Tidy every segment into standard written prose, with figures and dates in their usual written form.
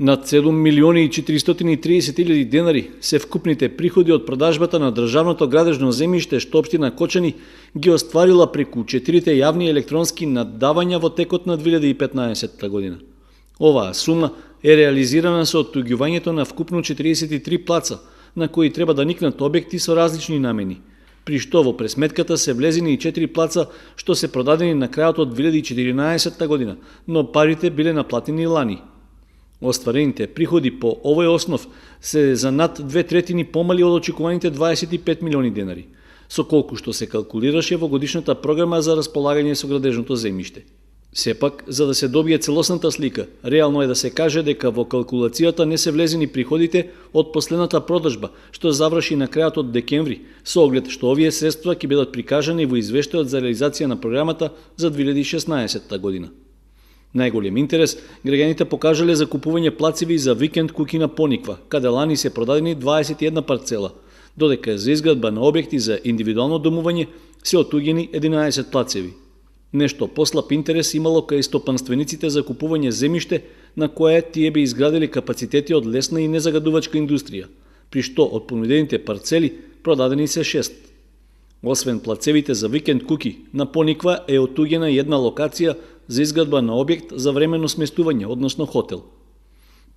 Над 7.430.000 денари се вкупните приходи од продажбата на државното градежно земјиште што општина Кочани ги остварила преку 4 јавни електронски наддавања во текот на 2015 година. Оваа сума е реализирана со оттуѓувањето на вкупно 43 плаца, на кои треба да никнат објекти со различни намени, при што во пресметката се влезени и 4 плаца што се продадени на крајот од 2014 година, но парите биле наплатени лани. Остварените приходи по овој основ се за над 2/3 помали од очекуваните 25 милиони денари, со колку што се калкулираше во годишната програма за располагање со градежното земјиште. Сепак, за да се добие целосната слика, реално е да се каже дека во калкулацијата не се влезени приходите од последната продажба, што заврши на крајот од декември, со оглед што овие средства ќе бидат прикажани во извештајот за реализација на програмата за 2016 година. Најголем интерес граѓаните покажале за купување плацеви за викенд куќи на Пониква, каде лани се продадени 21 парцела, додека за изградба на објекти за индивидуално домување се отуѓени 11 плацеви. Нешто послаб интерес имало кај стопанствениците за купување земјиште на кое тие би изградили капацитети од лесна и незагадувачка индустрија, при што од понудените парцели продадени се 6. Освен плацевите за викенд куќи, на Пониква е отуѓена една локација за изградба на објект за временно сместување, односно хотел.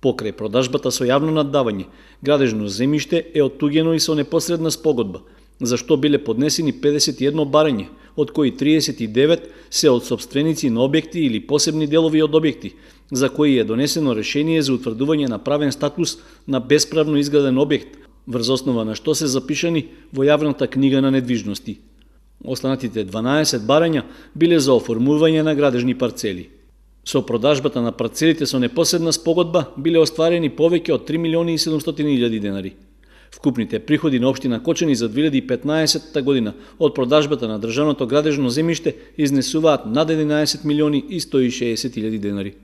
Покрај продажбата со јавно наддавање, градежно земјиште е оттуѓено и со непосредна спогодба, за што биле поднесени 51 барање, од кои 39 се од сопственици на објекти или посебни делови од објекти, за кои е донесено решение за утврдување на правен статус на бесправно изграден објект, врз основа на што се запишани во јавната книга на недвижности. Останатите 12 барања биле за оформување на градежни парцели. Со продажбата на парцелите со непосредна спогодба биле остварени повеќе од 3.700.000 денари. Вкупните приходи на општина Кочани за 2015 година од продажбата на државното градежно земјиште изнесуваат над 11.160.000 денари.